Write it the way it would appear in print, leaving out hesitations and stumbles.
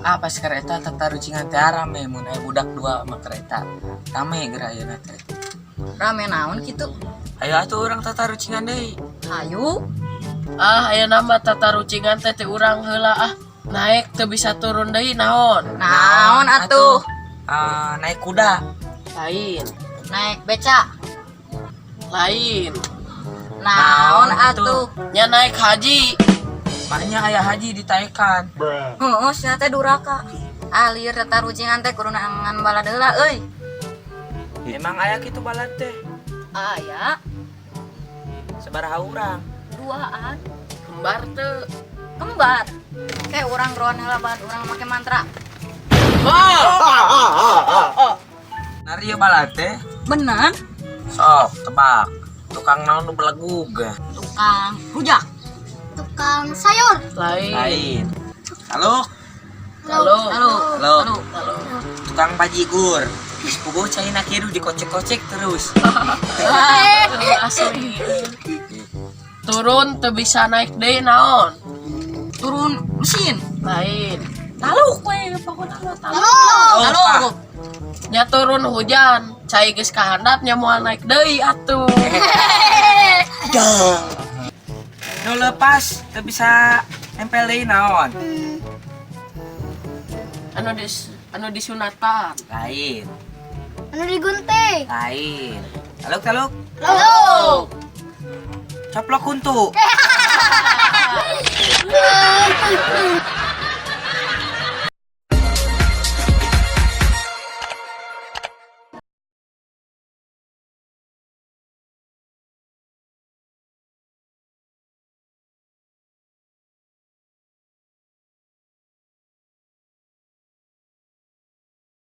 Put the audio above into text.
Ah, pas kereta tatarucingan teh rame mun aya budak dua mah kereta. Rame geura ayeuna teh. Rame naon kitu? Ayo atuh urang tatarucingan deui. Hayu. Ah, ayeuna mah tatarucingan teh teh urang heula ah. Naik teu bisa turun deui naon? Naon atuh? Ah, naik kuda. Lain. Naik beca. Lain. Naon atuh? Nya naik haji. Makanya aya haji ditaekan. Heeh, sia teh duraka. Ah, lieur tatarucingan teh kudu neangan balad heula euy. Emang aya kitu balad teh? Aya. Sabaraha urang? Duaan. Kembar teu. Kembar. Kayak urang geroan heula balad urang make mantra. Oh! Nari ieu balad teh? Bener. Sok, tebak. Tukang naon nu belegug? Tukang rujak. Tukang sayur. Lain. Lain. Halo? Halo. Halo. Halo. Halo. Tukang bajigur. Geus puguh caina kieu dikocek-kocek terus. Asli. Turun teu bisa naik deui naon? Turun mesin. Lain. Taluk we pokona mah taluk. Halo. Nya turun hujan, cai geus kahandap nya moal naik deui atuh. Nu lepas teu bisa nempel deui naon? Anu disunatan. Lain. Anu digunting. Lain. Taluk, taluk. Halo. Coplok kuntu.